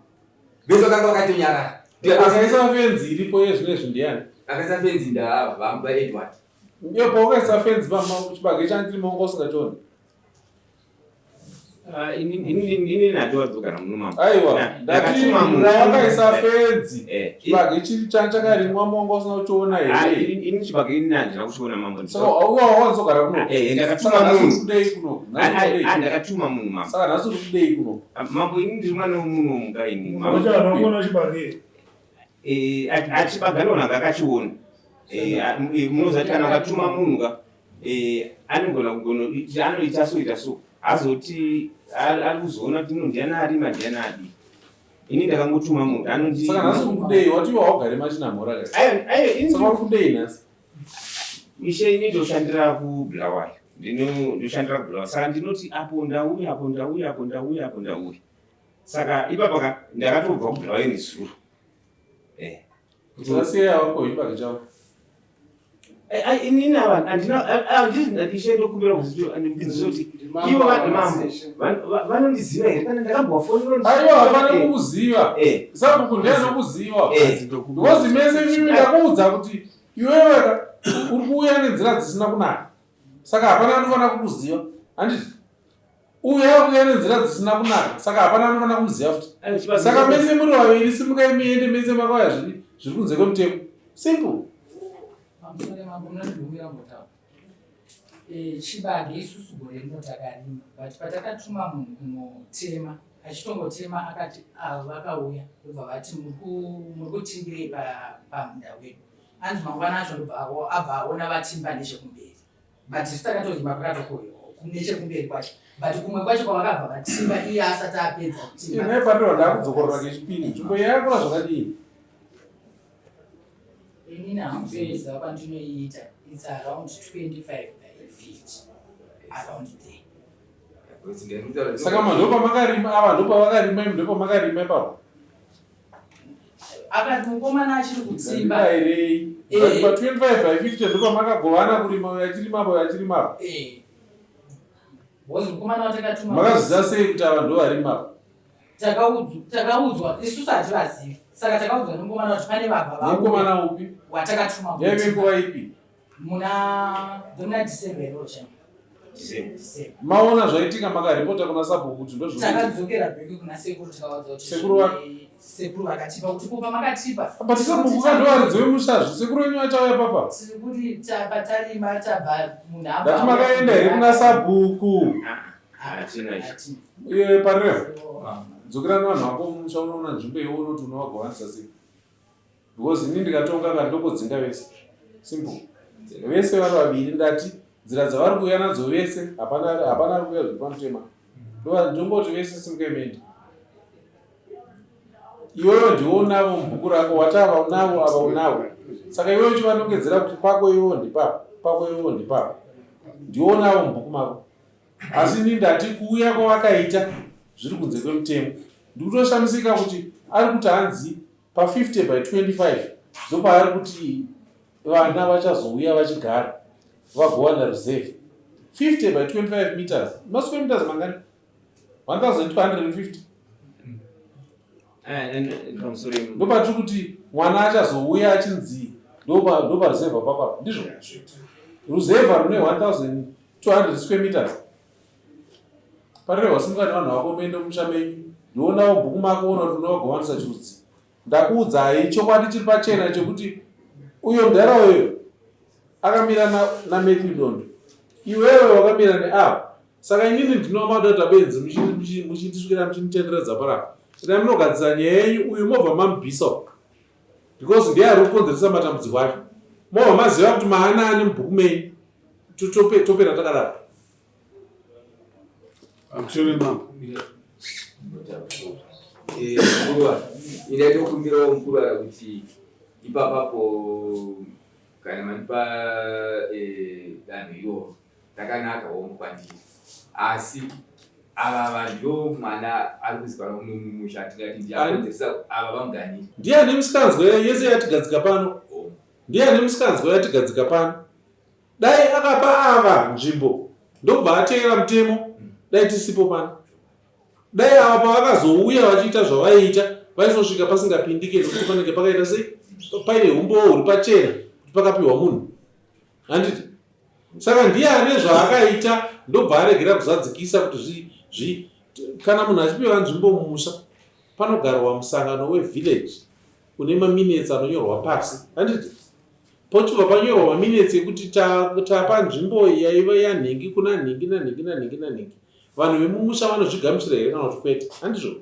Vese vakanga vakatonyarara. Akaisa fenzi iripo yezvinezvi ndiyani? Akaisa fenzi ndaava vaEdward. Iyo pawakaisa fenzi pachibage changu wanga usingachioni. Ah, inini natiwadzokana muno mambo. Aiwa, ndati wakaisa fenzi. Eh, Chibage chiri chakarimwa mongo usina kuchiona ah, here? Ini chibage ini handina kuchiona mambo. Saka wawanzogara kuno. Eh, ndakatuma munhu. Kudei kuno. Ah, ndakatuma munhu mambo. Saka nhasi uri kudei kuno? Mambo ini ndiri mwana wemuno muka ini. Uchaona chibage. Eh, achibage anoona akachiona. Eh, munoziva kuti kana akatuma munhu ka eh, anogona kugona anoita so ita so azoti ari kuzoona kuti ndiani arima ndiani adii ini ndakangotuma munhu anondi saka nhasi uri kudei wati iwe haugari machinamhora ka ayo saka uri kudei nhasi ishe ini ndoshandira kubulawayo ndoshandira kubulawayo saka ndinoti apo ndauya apo ndauya apo ndauya apo ndauya saka ipapa ka ndakatobva kubulawayo nezuro eh Vasiya wako chibage chavo. Inini ava handina ishe ndokumbira kuti ivo mambo vanondiziva here kana ndakambovafonera Aiwa havafaniri kukuziva. Sabhuku ndiye anokuziva. Because mese mimi ndakuudza kuti iwewe uri kuuya nenzira dzisina kunaka. Saka hapana anofanira kukuziva. Handiti? Uyu akuuya nenzira dzisina kunaka saka hapana anofanira kumuziva futi. Saka mese muri vaviri simukai muende mese makauya zviri zviri kunze kwemutemo. Simple. Pamusoro mambo munondibvumira mbotaura. Eh, chibage isusu gore rino takarima but patakatuma munhu kunotema achitongotema akati ava vakauya ndobva vati muri kutimbirei pamunda wedu anzi mangwana acho ndobva abva aona vatimba nechekumberi but isu takatorima kwakatokoyewa nechekumberi kwacho but kumwe kwacho kwavakabva vatimba iye asati apedza kutimba Ine pandiro ndakudzokorora kechipiri. Nzvimbo yakakura zvakadii? Inini hangu seiziva kwandinoiita it's around 25 by 50 around there. Saka ndopamakarima ava ndopavakarima imi ndopamakarima ipapo. Akati mukomana achiri kutsimba. Irei. Eh. Pa 25 by 50 ndopamakagovana kurima uyo achirima apo uyo achirima apo. Eh. Because mukomana watakatuma. Makaziva sei kuti ava ndovarima apa? Takaudzwa isusu hativazivi. Saka takaudzwa nemukomana kuti pane vabva vauya. Nemukomana upi? Watakatuma. Yaive nguva ipi? Muna ndona December iroro chaiyo. December. Maona zvaitika makaripota kuna sabhuku kuti ndozvinoitika. Takadzokera back kuna sekuru tikawadza kuti Sekuru zvine- sekuru vakatipa kuti ko pamakatipa. But sabhuku ka ndovaridzi vemushazve sekuru wenyu vachauya papa. Tiri kuti tapa tarima tabva munhu abva. Ndati makaenda here kuna sabhuku? Hatina ichi. Iye parevo. Dzokera nevanhu vako mumusha unoona nzvimbo iwe unoti unovagovanisa sei. Because ini ndikatonga ka ndokodzinga vese. Simple. Vese vari vaviri ndati nzira dzavari kuuya nadzo vese hapana hapana ari kuuya zviri pamutema. Ndongoti vese simukai muende. Iwewe ndiwe unavo mubhuku rako wati ava unavo ava unavo. Saka iwewe uchivanongedzera kuti pako iwewe ndipapa, pako iwewe ndipapa. Ndiwe unavo mubhuku mako. Asi ini ndati kuuya kwavakaita zviri kunze kwemutemo. Ndikutoshamisika kuti ari kuti hanzi pa 50 by 25 ndopaari kuti vana vachazouya vachigara vagowana reserve 50 by 25 meters masquare meters mangani 1250 ndopatiri kuti mwana achazouya achinzi ndoparuzevha papa ndizvo ruzevha rune 1200 square meters Parerwa simuka nevanhu vako muende mumusha menyu ndionawo bhuku mako ona kuti unovagovanisa chirudzi. Ndakuudzai chokwadi chiri pachena chekuti uyo mudhara uyo akamira naMatthew Dondo iwewe wakamira neava saka inini ndinova madota benzi muchindisvikira muchinditenderedza parapa enda munogadzisa nyaya yenyu uyu mobva mamubvisa because ndiye ari kukonzeresa matambudziko acho mobva maziva kuti maanani mubhuku menyu topera takadaro Pamusoro mambo. Eh, mukuru indaitokumbirawo mukuru ara kuti ipapapo kana mandipa eh, danho iroro rakanaka hongu kwandiri asi ava vanhu mwana ari kuzikanwa muno mumusha atingati ndiye akonzeresa ava vamuganiri ndiye ane misikanzwa yese yatigadzika pano ndiye ane misikanzwa yatigadzika pano Dai akapa ava nzvimbo ndokubva ateera mutemo dai tisipo pano. Dai ava pavakazouya vachiita zvavaiita vaizosvika pasingapindike nekuti panenge pakaita sei paine humbowo huri pachena kuti pakapiwa munhu handiti saka ndiye ane zvaakaita ndobva aregera kuzadzikisa kuti zvi, zvi kana munhu achipiwa nzvimbo mumusha panogarwa musangano wevillage une maminetsi anonyorwa pasi handiti Pochibva panyorwa maminetsi ekuti tapa nzvimbo yaiva yanhingi kuna nhingi nanhingi nanhingi nanhingi. Vanhu vemumusha vanozvigamuchira here kana kuti kwete? Handizvo?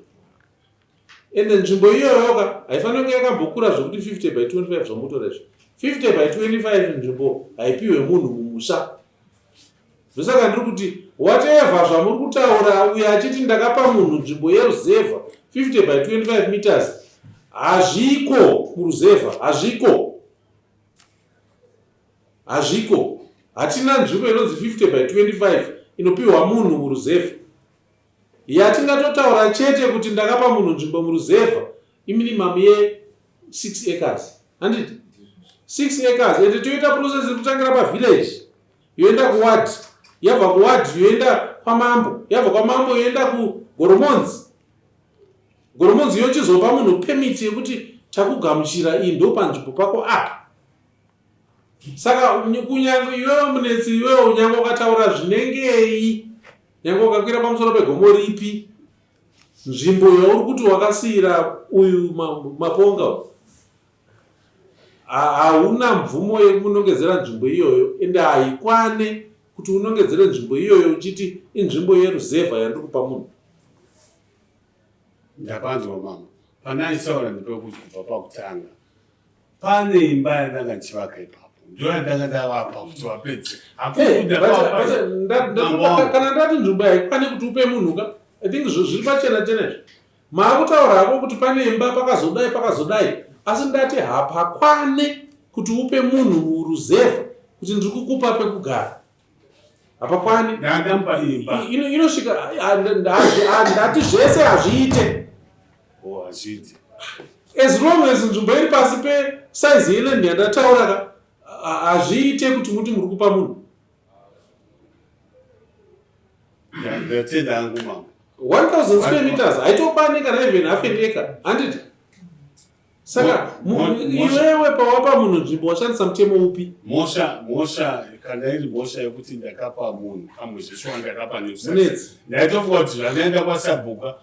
Ende nzvimbo iyoyoka haifaniri kunge yakambokura zvekuti 50 by 25 zvamutora izvi. 50 by 25 nzvimbo haipiwe munhu mumusha. Ndosaka ndiri kuti whatever zvamuri kutaura uyo achiti ndakapa munhu nzvimbo yeruzevha 50 by 25 meters hazviko muruzevha hazviko hazviko hatina nzvimbo inonzi 50 by 25 inopiwa munhu muruzevha yatingatotaura chete kuti ndakapa munhu nzvimbo muruzevha iminimum ye 6 acres handiti 6 acres ende toita process yekutangira pavillage yoenda kuward yabva kuward yoenda kwamambo yabva kwamambo yoenda kugoromonzi goromonzi yochizopa munhu permit yekuti takugamuchira iyi ndo panzvimbo pako apa saka kunyange iwewe munetsi iwewe unyange ukataura zvinengei nyange ukakwira pamusoro pegomo ripi nzvimbo yauri kuti wakasiira uyu maponga Hauna mvumo yekunongedzera nzvimbo iyoyo ende haikwane kuti unongedzere nzvimbo iyoyo uchiti inzvimbo yeruzevha yandiri kupa munhu. Ndapanzwa mama pane achitaura ndepekuti kubva pakutanga pane imba yandanga ndichivaka ipapo ndiyo yandanga ndavapa kuti vapedze kana ndati nzvimbo haikwane kuti upe munhu ka i think zviri pachena chena izvi Maakutaura hako kuti pane imba pakazodai pakazodai asi ndati hapakwane kuti upe munhu ruzevha kuti ndiri kukupa pekugara. Hapakwani. Ndakamupa imba. Inosvika ndati zvese hazviite. Oh, hazviite. As long as nzvimbo iri pasi pe size yeland yandataura ka hazviite kuti muti muri kupa munhu. Ndatenda hangu mama. 1000 square meters haitokwani kana even half an acre handiti? Saka iwewe pawapa munhu nzvimbo washandisa mutemo upi? Mhosva, mhosva kana iri mhosva yekuti ndakapa munhu pamwe zveshuwa ndakapa nekusatsi. Ndaitofunga kuti zvandaenda kwasabhuka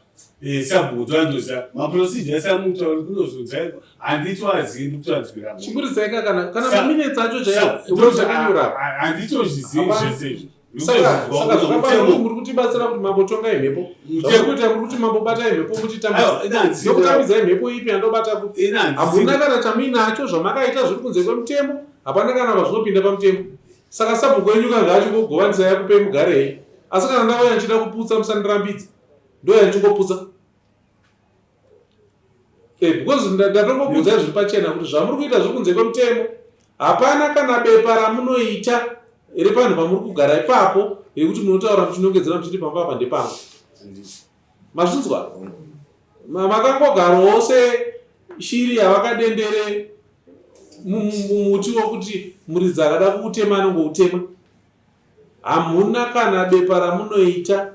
eh, sabhuku toandoziva maprocedure ese amutauri kunozonzwa handitoazivi ndikutoanzwira. Chiburitsai kana kana maminutes acho chaiwo ndozvakanyora. Handitozvizivi zvese izvi. Saka zvakafanana kuti muri kutibatsira kuti mambo tongai mhepo. Zvamuri muri kuti mambo batai mhepo mutitambidza. Ndokutambidzai mhepo ipi yandobata kupi? Hamuna kana chamuinacho zvamakaita zviri kunze kwemutemo. Hapana kana pazvinopinda pamutemo. Saka sabhuku wenyu kanga achingogovanisai akupei mugarei. Asi kana ndauya ndichida kuputsa musandirambidze. Ndouya ndichingoputsa. Eh, because ndatongokuudzai zviri pachena kuti zvamuri kuita zviri kunze kwemutemo. Hapana kana bepa ramunoita repanhu pamuri kugara ipapo rekuti munotaura muchinongedzera muchiti pamba apa ndepangu. Mazvinzwa? Makangogarawo seshiri yavakadendere mumuti wokuti muridzi akada kuutema anongoutema. Hamuna kana bepa ramunoita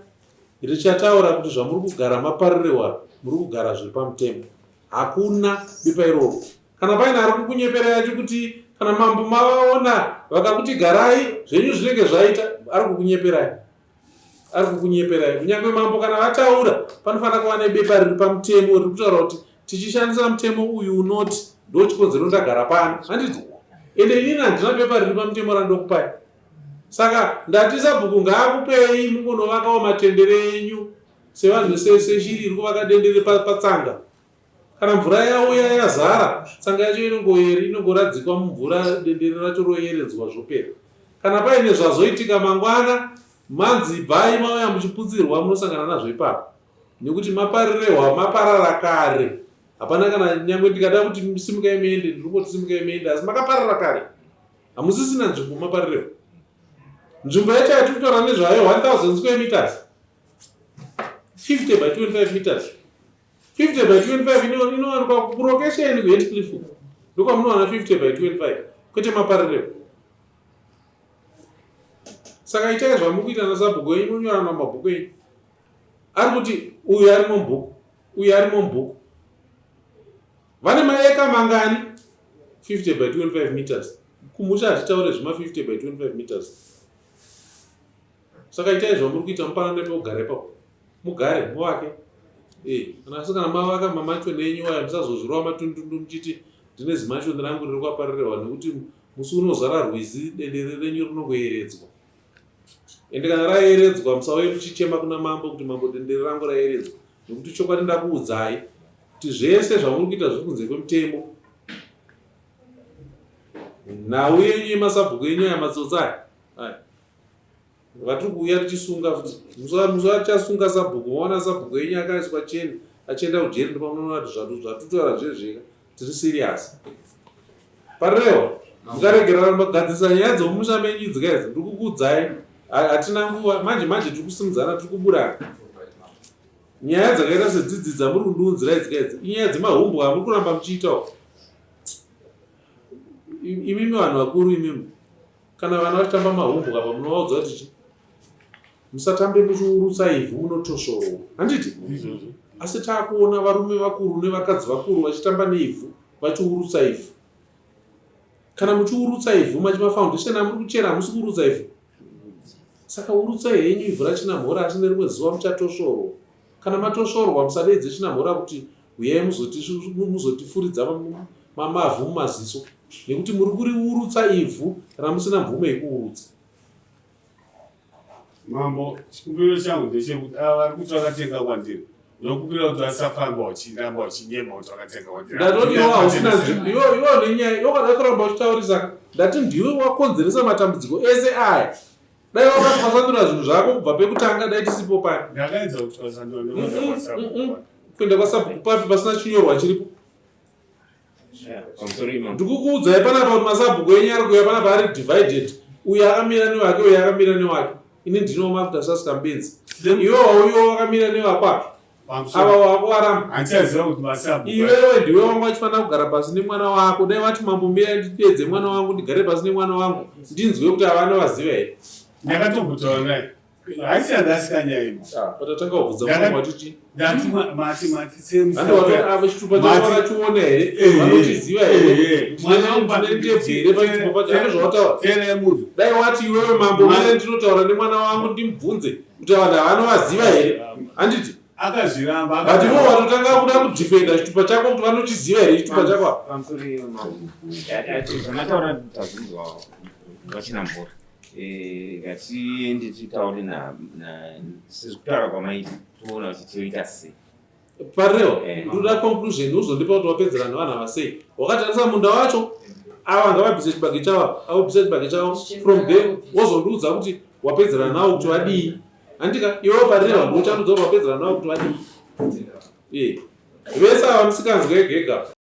richataura kuti zvamuri kugara mapaririwa muri kugara zviri pamutemo. Hakuna bepa iroro. Kana paine ari kukunyeperai achikuti kana mambo mavaona vakakuti garai zvenyu zvinenge zvaita ari kukunyeperai. Ari kukunyeperai. Kunyange mambo kana vataura panofanira kuva nebepa riri pamutemo riri kutaura kuti tichishandisa mutemo uyu unoti ndochikonzero ndagara pano. Handiti? Ende inini handina bepa riri pamutemo randokupai. Saka ndati sabhuku ngaakupei mungonovakawo matendere enyu sevanhu seshiri iri kuvaka dendere patsanga. Kana mvura yauya yazara, tsanga yacho inongoradzikwa mumvura dendere racho royeredzwa zvopera. Kana paine zvazoitika mangwana manzi bvai mauya muchiputsirwa munosangana nazvo ipapo. Nekuti maparirehwa maparara kare. Hapana kana nyangwe ndikada kuti simukai muende ndiri kungoti simukai muende asi makaparara kare. Hamusisina nzvimbo maparirehwa. Nzvimbo yacho yatiri kutaura nezvayo 1000 square meters. 50 by 25 meters. 50 by 25 inowanikwa kurokesheni kuHatcliffe uko ndokwamunowana 50 by 25 kwete maparireo. Saka itai zvamuri kuita nasabhuku wenyu monyorana mabhuku enyu. Ari kuti uyu arimo mubhuku, uyu arimo mubhuku. Vane maeka mangani? 50 by 25 meters. Kumusha hatitaure zvima 50 by 25 meters. Saka itai zvamuri kuita mupanane pekugara ipapo. Mugare muvake. Eh, kana asi kana mavaka mamansion enyu aya musazozvirova matundundu muchiti ndine zimansion rangu riri kwaparerehwa nekuti musi unozara rwizi dendere renyu rinongoyeredzwa. Ende kana rayeredzwa musauye muchichema kuna mambo kuti mambo dendere rangu rayeredzwa nekuti chokwadi ndakuudzai kuti zvese zvamuri kuita zviri kunze kwemutemo. Nhau yenyu yemasabhuku enyu aya matsotsi aya aya vatiri kuuya tichisunga futi musi vachasunga sabhuku vaona sabhuku yenyu akaiswa cheni achienda kujeri ndopamunoona kuti zvatutaura zvezveka tiri serious parewa mukaregerana magadzirisa nyaya dzemumusha menyu idzi kaidzi ndiri kukuudzai hatina nguva manje manje tiri kusimudzana tiri kuburana nyaya dzakaita sedzidzi dzamuri kundiunzira idzi kaidzi inyaya dzemahumbwa amuri kuramba muchiitawo imimi vanhu vakuru imimi Kana vana vachitamba mahumbwe apa munovaudza kuti chi musatambe muchiurutsa ivhu munotosvorwa handiti? Asi taakuona varume vakuru nevakadzi vakuru vachitamba neivhu vachiurutsa ivhu. Kana muchiurutsa ivhu machi mafoundation amuri kuchera hamusi kuurutsa ivhu. Saka urutsai henyu ivhu raChinamhora asi nerimwe zuva muchatosvorwa. Kana matosvorwa musadeedze Chinamhora kuti huyai muzotifuridza mavhu mumaziso nekuti muri kuriurutsa ivhu ramusina mvumo yekuurutsa. Mambo, chikumbiro changu ndechekuti ava vari kuti vakatenga kwandiri ndokumbira kuti vasafamba vachiramba vachinyema kuti vakatenga kwandiri. Ndatoti iwe hausina nzvimbo, iwe iwe une nyaya, iwe kana kuramba uchitaurisa, ndati ndiwe wakonzeresa matambudziko ese aya. Dai wakatwasanura zvinhu zvako kubva pekutanga dai tisipo pano. Ndakaedza kutwasanura nekuenda kwasabhuku. Kuenda kwasabhuku papi pasina chinyorwa chiripo? Ndikukuudzai panapa kuti masabhuku enyu ari kuuya panapa ari divided. Uyu akamira newake, uyu akamira newake. Ini ndino makuta saskambenzi. Iwe wauyo wakamira nevakwapi? Ava wako waramba. Handichaziva kuti masabhuku. Iwewe ndiwe wanga uchifanira kugara pasi nemwana wako. Dai wati mambo mira ndipedze mwana wangu ndigare pasi nemwana wangu ndinzwe kuti ava vanovaziva here. Ndakatombotaura naye. Haisi yandasika nyaya iyi. Ah, patatanga kubvunza mwana wati chii? Ndati mati mati same. Handi wati ava chitupa chavo vakachiona here? Vanochiziva here? Mwana wangu Tine ndebvu here pachitupa pacho? Handi zvawataura. Tere munhu. Dai wati iwewe mambo mira ndinotaura nemwana wangu ndimubvunze kuti vanhu ava vanovaziva here? Handiti? Akazviramba. But ivo watotanga kuda kudefenda chitupa chako kuti vanochiziva here chitupa chako apa? Pamusoro zvamataura tazvinzwa vachina mvura. Eh, ngatiende titaure sezvekutaura kwamaita toona kuti toita sei. Parewa, Eh. ndoda conclusion uzondipa kuti wapedzerana nevanhu ava sei. Wakatarisa munda wacho, ava ngavabvise chibage chavo, avo bvisa chibage chavo from there wozondiudza kuti wapedzerana navo kuti vadii. Handika iwewe parewa ndochandiudza kuti wapedzerana navo kuti vadii. Eh. Vese ava musikanzwa ega ega.